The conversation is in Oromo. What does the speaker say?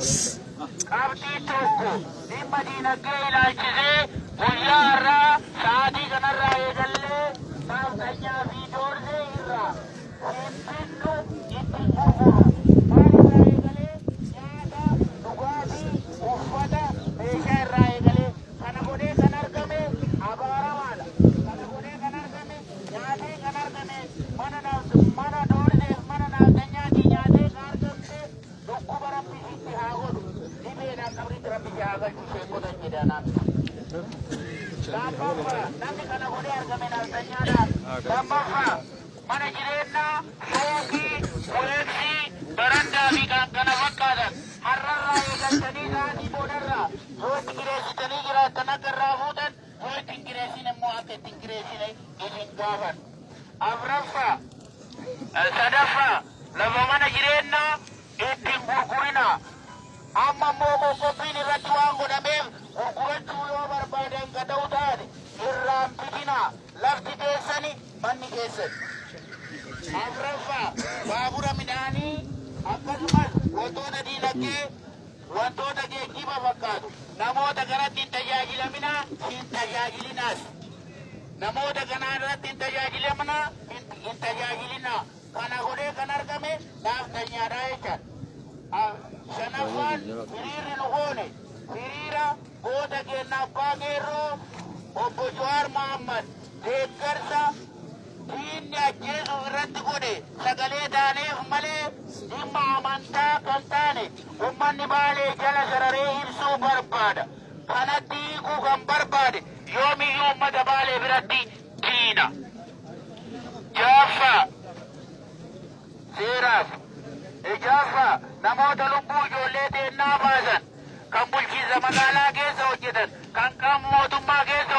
Qabxii tokko dhimma diinagdee ilaalchisee guyyaa har'aa sa'aatii kanarraa eegallee saamsanyaa fi doorsee irraa finfinnu itti gurguru. Maal irraa eegalee nyaata, dhugaatii, uffata, meeshaa irraa eegalee kana godhee kan argame abaaramaadha. Kana godhee kan argame nyaatee kan argame mana doorseef mana naafxanyaatii nyaatee kan argamte dhukkuba rabbi sitti haa godhu. Dhibeedhaan qabriitti rabbi si haa galchu sheekota jedhanaan. Lammaffaa namni kana godhee argame naafxanyaadhaan. Lammaffaa mana jireenyaa suuqii, kuleeksii, barandaa fi kan kana fakkaatan har'arraa eegaltanii sa'aatii boodarraa yoo itti kireessitanii jiraattan akka irraa fuutan yoo itti hin kireessin immoo akka itti hin kireessine isin gaafan. Afraffaa sadaffaa lafa mana jireenyaa ittiin gurgurinaa. Amma immoo qoqqobbiin irratti waan godhameef gurgurachuu yoo barbaadan ka ta'u taate irraan bitinaa lafti keessani manni keessani. Afraffaa baabura midhaanii akkasumas wantoota diinagdee wantoota geejjiba fakkaatu namoota kanatti hin tajaajilaminaa hin tajaajilinaas. Namoota kana irratti hin tajaajilaminaa hin tajaajilinaa. Kana godhee kan argame naafxanyaadhaa jechaadha. Shanaffaan hiriirri nu goone hiriira goota keenya abbaa qeerroo obbo Jawaar Mohammad deeggarsa diinni ajjeesuuf irratti godhe sagalee taaneef malee dhimma amantaa kan taane uummanni Baalee jala sararee ibsuu barbaada. Kanatti hiikuu kan barbaade yoomiyyuu uummata Baalee biratti diina. Jaaffaa seeraaf ijaaffaa namoota lubbuu ijoollee teennaa baasan kan bulchiinsa magaalaa keessa hojjetan kan qaama mootummaa keessa